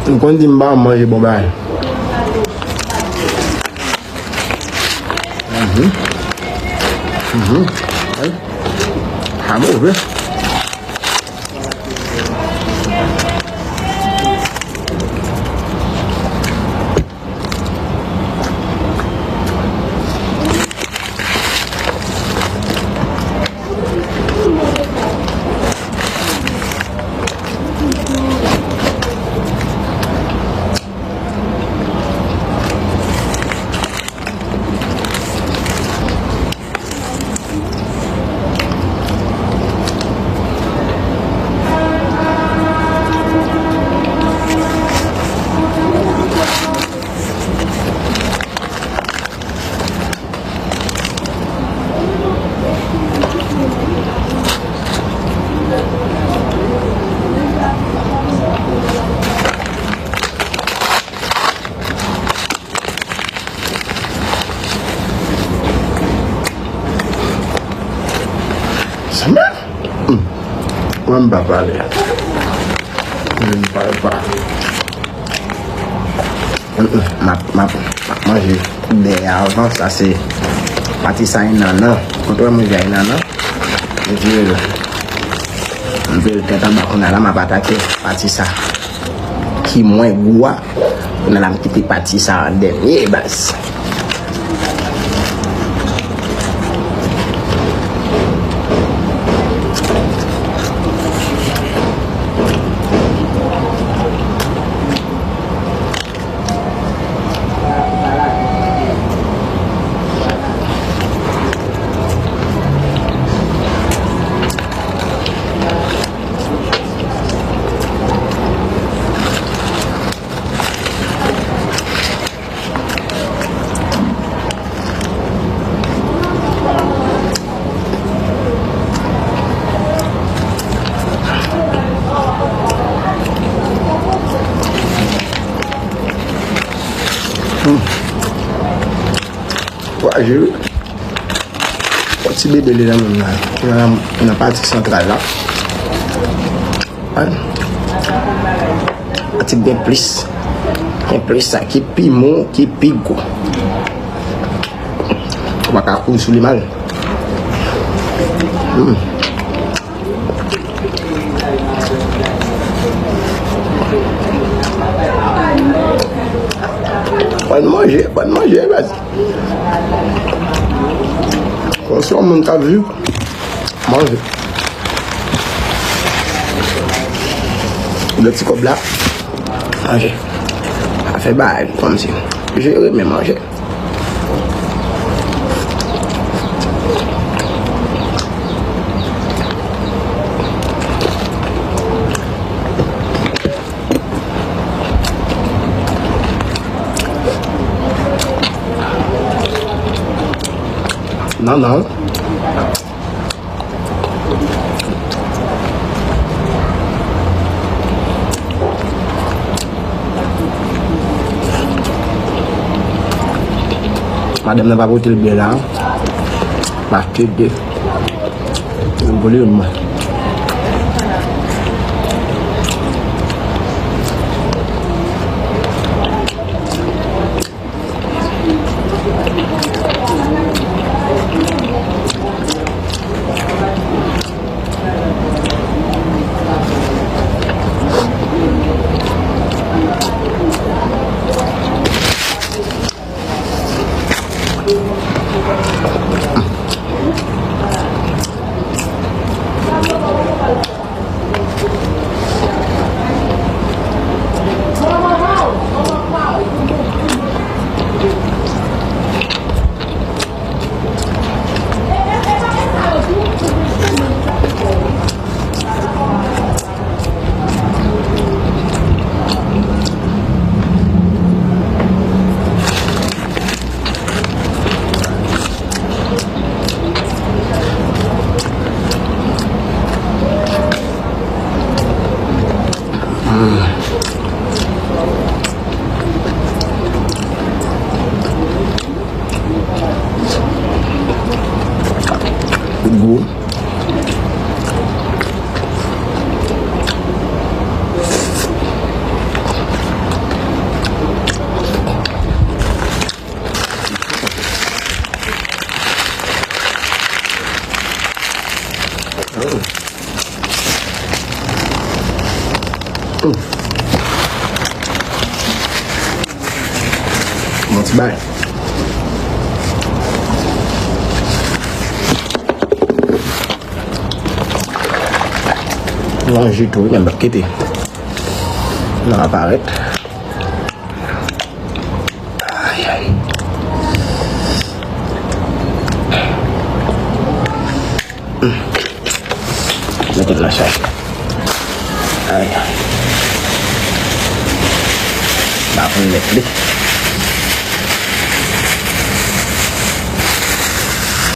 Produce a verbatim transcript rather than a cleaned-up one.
Ou konn di m pa manje bon bagay. Mhm. Mhm. Ay. Sa move. Sa menm? Hmm. Mwen m pa pale. Mwen m pale pa. Mm, mm. M ap, m ap, m ap manje bè a avan. Sa se pati sa, enana. Ou t wè manje a, enana. M vire l. M vire l tèt anba kounye a la, m ap atake pati sa ki mwen gou a. Kounye a la, m kite pati sa an dènye, baz. Hmm. Fwaje wi. Yon ti bebe li nan menm la. Nan, nan pati santral la. An. An ti gen plis. Gen plis sa ki pi mou, ki pi gou. Ou pa ka kouri sou li mal. Hmm. Fò n manje, fò n manje, baz. Kon se yon moun k ap viv, manje. Lè ti kòb la, manje. Pa fè bagay kòmsi. Jere men manje. Non, non. Madanm nan pa pote l byen la. M achte de. Yon pou li, yon mwen. Bay. Yon ji tou, wi, men m p ap kite. Nan aparèt. Ay, ay. Mete l nan chay. Ay. Ba pou l nèt li.